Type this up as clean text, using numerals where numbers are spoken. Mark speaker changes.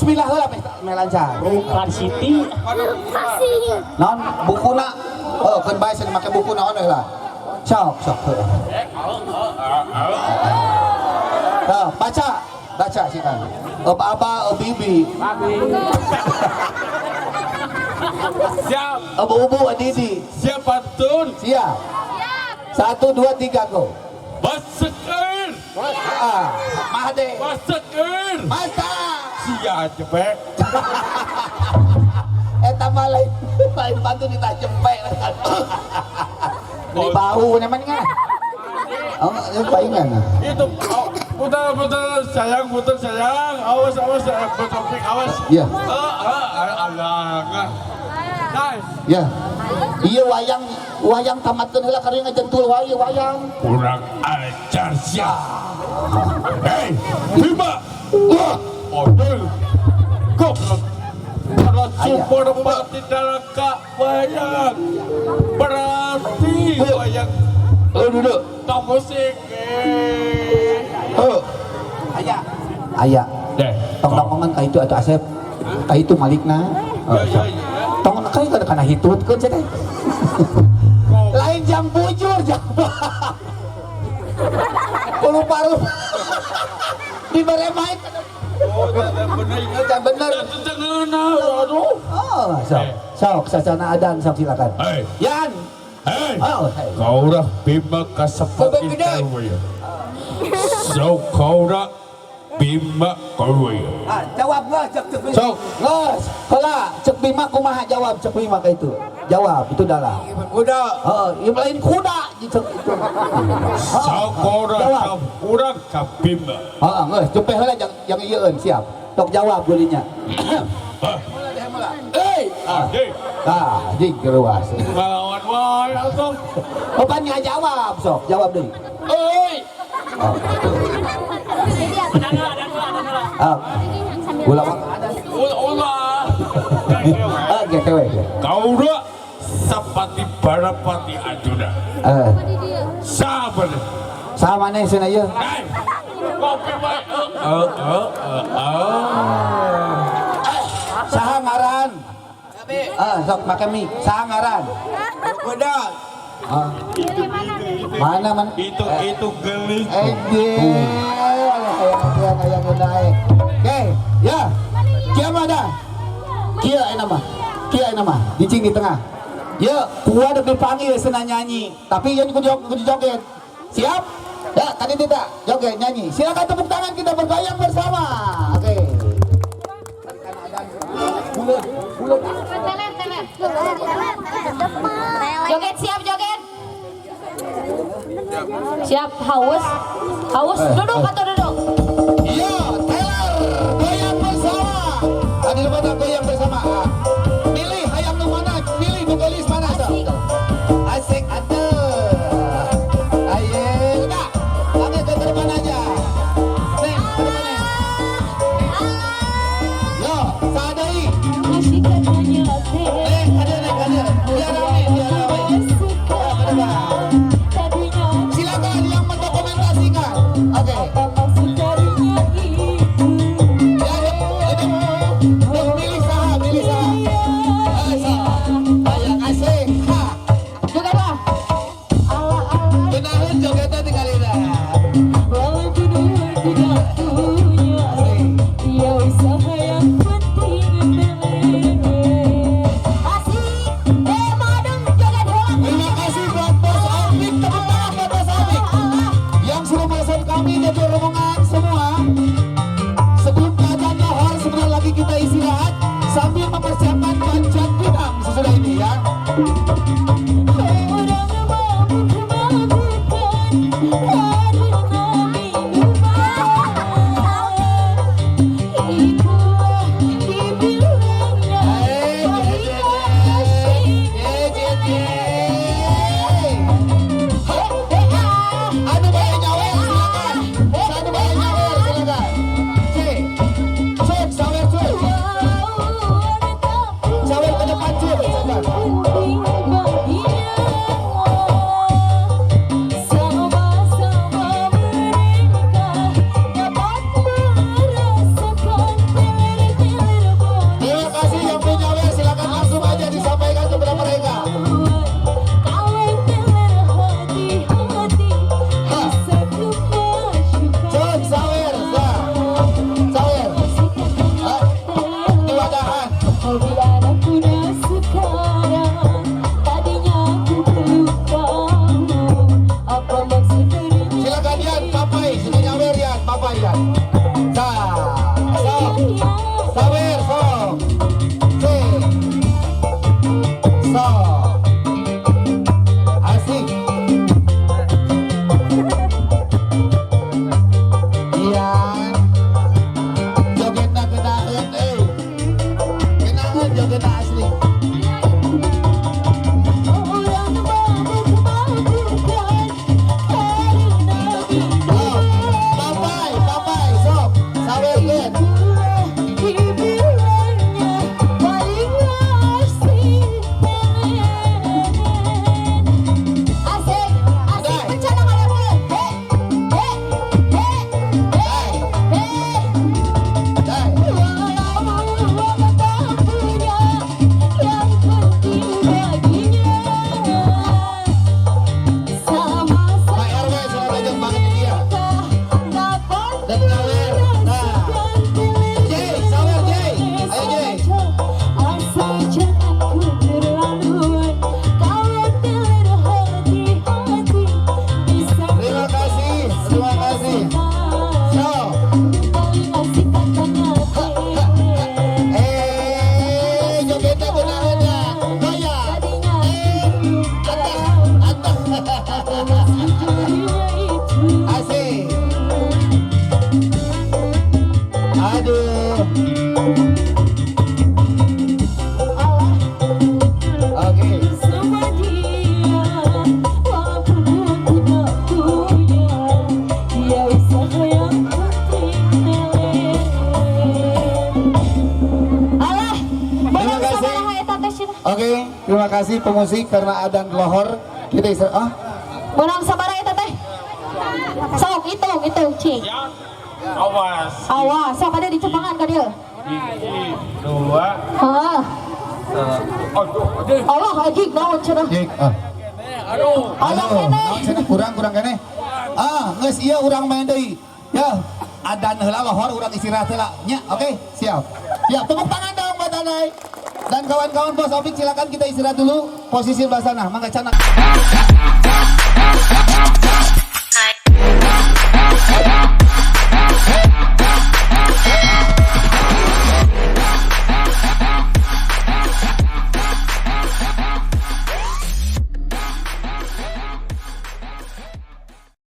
Speaker 1: Bismillah heula meh lancar.
Speaker 2: Bukan Siti.
Speaker 1: Naon bukuna? Oh, keun bae cenah make buku naon we lah. Sok, sok. Heuh. Tuh, baca, baca sih kan. Ob aba, ob bibi,
Speaker 3: Siap,
Speaker 1: ob ubu, adidi.
Speaker 3: siap pantun.
Speaker 1: Siap. Satu, dua, tiga, go.
Speaker 3: Baseker,
Speaker 1: Ah, Mahade.
Speaker 3: baseker.
Speaker 1: Mantap.
Speaker 3: Sia jepek.
Speaker 1: Eta mah lain lain pantun ditajempek. Beli bau namanya. Oh, itu palingan.
Speaker 3: Itu oh, putar putar sayang putar sayang. Awas awas bertopik awas.
Speaker 1: Iya.
Speaker 3: Ah ah alah. Nice.
Speaker 1: Ya. Iya wayang wayang tamatkeun heula karena ngajentul wae wayang.
Speaker 3: Kurang ajar sia. Hei, Bima.
Speaker 1: Wah,
Speaker 3: Odol. Goblok. Kalau
Speaker 1: Ayah.
Speaker 3: super mati dalam kak wayang. Berarti wayang
Speaker 1: oh duduk.
Speaker 3: tak musik.
Speaker 1: Oh. Aya. Aya.
Speaker 3: Deh.
Speaker 1: Tong tongkongan ka itu atuh Asep. Ka itu malikna. Oh,
Speaker 3: Ya, ya, ya.
Speaker 1: Tong ka itu kana hitutkeun cenah. Lain jam bujur jam. Paru-paru. Dibere mic.
Speaker 3: Oh, bener.
Speaker 1: Jam bener.
Speaker 3: Aduh.
Speaker 1: Oh, sok. Sok sasana adan sok silakan.
Speaker 3: Hei,
Speaker 1: Yan.
Speaker 3: hei.
Speaker 1: Oh, hey.
Speaker 3: Kau dah Bima kasepati karwaya. So kau dah Bima karwaya.
Speaker 1: Ah, jawab lah cek cek Bima.
Speaker 3: Sok.
Speaker 1: Nges, heula cek Bima kumaha jawab cek Bima ka itu. Jawab itu adalah.
Speaker 3: Kuda.
Speaker 1: Oh, yang lain kuda cek itu.
Speaker 3: So kau dah
Speaker 1: Jawab.
Speaker 3: urang ka Bima.
Speaker 1: Heeh, geus jempe heula jang ieueun siap. Tok jawab gulinya.
Speaker 3: Hah?
Speaker 1: Hei,
Speaker 3: Adik,
Speaker 1: ah, jing keluas.
Speaker 3: ngelawan wae atuh.
Speaker 1: Opan nggak jawab sok, jawab deui.
Speaker 3: Euy.
Speaker 1: Oh. Ah, ulah
Speaker 3: Ulah.
Speaker 1: Ah, gitu we.
Speaker 3: Kau dah sepati barapati Arjuna.
Speaker 1: Eh,
Speaker 3: Sabar.
Speaker 1: sama nih cenah ieu.
Speaker 3: Hei, kopi wae. Eh, eh, eh, eh.
Speaker 1: Saha ngaran? Ah, sok make mic. Saha ngaran?
Speaker 3: Kuda.
Speaker 1: Ah. Mana mana?
Speaker 3: Itu gelis.
Speaker 1: Eh, hayang hayang hayang. Oke, ya. Kieu mah dah. Kieu aya mah. Kieu aya mah. Dicing di tengah. Ya, kuat udah dipanggil senang nyanyi. Tapi yang kudu joget. Siap? Ya, tadi tidak joget nyanyi. Silakan tepuk tangan kita bergoyang bersama. Oke. Bulat, bulat.
Speaker 4: Teler, teler. Joget siap joget. Siap haus. Haus duduk atau duduk?
Speaker 1: Yo, teler, goyang bersama. Tadi lupa goyang bersama. Pilih hayang nu mana? Pilih nu geulis mana? Sok. Asik atuh. Ayo, udah. Oke, ke depan aja. Nih, ke depan nih. Yo, sadai. Eh, ada nih, ada. Biar rame, biar rame. Ya, ke depan. Silakan yang mendokumentasikan. Oke. Ya, ya, ini. Pilih saha, pilih saha. Eh, saha. Ayo, asik. Ha.
Speaker 4: Juga dah.
Speaker 1: Benahan jogetnya tinggal ini.
Speaker 4: Asik. Eh, madeng joget heula.
Speaker 1: Terima kasih buat Bos Alvin, tepuk tangan buat Bos Alvin yang sudah bersama kami dan rombongan semua. Sebelum keadaan lohor, sebentar lagi kita istirahat sambil mempersiapkan panjat pinang sesudah ini ya. Tah, sok. Sawer, sok. Cek. Sok. Asik. Iya. Jogetna genaheun euy. Genaheun jogetna asli.
Speaker 4: Orang mabuk-mabukan karena
Speaker 1: Oh, papai, papai, sok. Sawerkeun.
Speaker 4: itulah dibilangnya paling asik pengen. Asik, asik
Speaker 1: Dai.
Speaker 4: bencana ngalirkeun. He, he, he, he, he.
Speaker 1: Dai.
Speaker 4: Walau uang tak punya, yang penting baginya sama
Speaker 1: Pak RW sudah lejeng banget ini dia.
Speaker 4: dapat
Speaker 1: Dan nyawer. Nah. Jay, sawer Jay. Ayo Jay.
Speaker 4: Asal jangan keterlaluan, kawan berhati-hati bisa.
Speaker 1: Terima kasih, terima kasih. Sok.
Speaker 4: Paling asik katanya.
Speaker 1: Eh, jogetna genaheun ya. Goyang.
Speaker 4: Tadinya
Speaker 1: Eh, atas, atas.
Speaker 4: itu.
Speaker 1: Asik. Aduh. Oke.
Speaker 4: Sama dia, walaupun tidak punya, dia usaha yang penting melet. Alah,
Speaker 1: Terima kasih.
Speaker 4: sabaraha eta teh cenah?
Speaker 1: Oke, terima kasih pemusik karena adan lohor kita istirahat. Ah,
Speaker 4: Menang sabaraha eta teh? Sok hitung, hitung, cing.
Speaker 3: Ya. Awas.
Speaker 4: Awas, sok ada di cepangan ka dieu.
Speaker 3: Hiji, dua,
Speaker 4: Hah.
Speaker 3: aduh, aduh.
Speaker 4: Allah anjing naon cenah?
Speaker 1: Jik, ah.
Speaker 3: Aduh.
Speaker 4: Aduh,
Speaker 1: Aduh,
Speaker 4: keneh.
Speaker 1: naon cenah kurang kurang keneh. Ah, geus ieu urang main deui. Ya, adan heula lohor urang istirahat heula. Nya, oke, siap. Ya, tepuk tangan dong buat Anai. Dan kawan-kawan Bos Opik, silakan kita istirahat dulu. Posisi belah sana, mangga canak.